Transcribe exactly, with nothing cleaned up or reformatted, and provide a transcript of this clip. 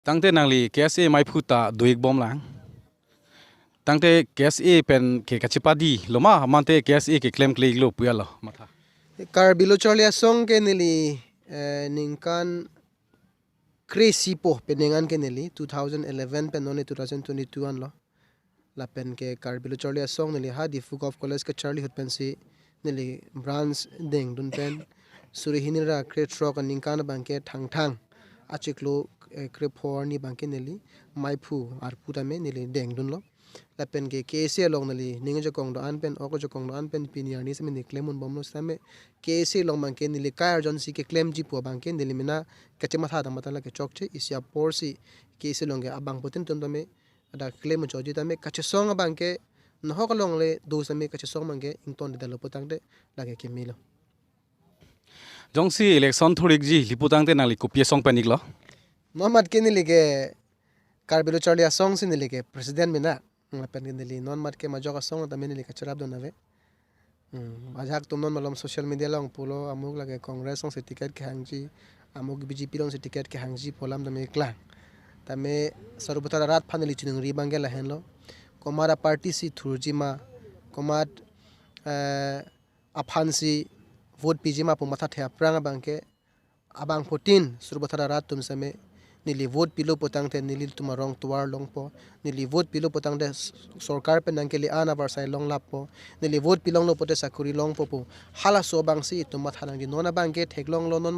Tangte nangli K S A maiphu ta do-ik bomlang. Tangte K S A pen ke kachepadi lo ma, mate K S A ke klemkle-iklo pu-alo matha. Karbi Lo Charli Asong ke neli, eh, ningkan kre-isi po penang an ke neli two thousand eleven pen non two thousand twenty-two anlo. Lapen ke Karbi Lo Charli Asong neli ha Diphu Govt College kacharli ahut pensi neli branch dengdun pen suri hini ra krethrok aningkan abangke Thangthang achiklo, eh, krepho arni abangke neli maiphu arpu tame neli dengdunlo. Lapen ke K S A along neli ning ajakong do-an pen, ok ajakong do-an pen pini arni sitame neli klem-un bomlo sitame K S A along abangke neli kai arjonsi keklemji pu abangke neli mena kachematha dam mate lake chokche, isi aporsi K S A along ke abangphutin atum tame ada klem chokji tame kachesong abangke nahok along le do sitame kachesong abangke ingtondedetlo pu tangte lake kemelo. Jongsi election thur-ikji li pu tangte nangli kopi asong pen-iklo? Non mat ke neli ke Karbi Lo Charli Asong si neli ke president mena. Hmm, lapen ke neli non mat ke majok asong tame neli kacherapdun ave. Hmm, ajahak atum non malom social media along pulo amuk lake Congress alongsi ticket kehangji, amuk B J P alongsi ticket kehangji pu alam tame keklang. Tame Sarupathar arat aphan neli chiningri abangke lahenlo. Komat aparty si thurji ma, komat, eh, aphansi vote piji ma pu mathathe aphrang abangke abangphutin Sarupathar arat atum sitame neli vote pilo pu tangte nelitum arong tovar longpo, neli vote pilo pu tangte s-, sorkar pen nangkele-an avarsai longlappo, neli vote pilonglo pute sakori longpo pu halaso abangsi itum matha nangji. Non abangke theklonglo, non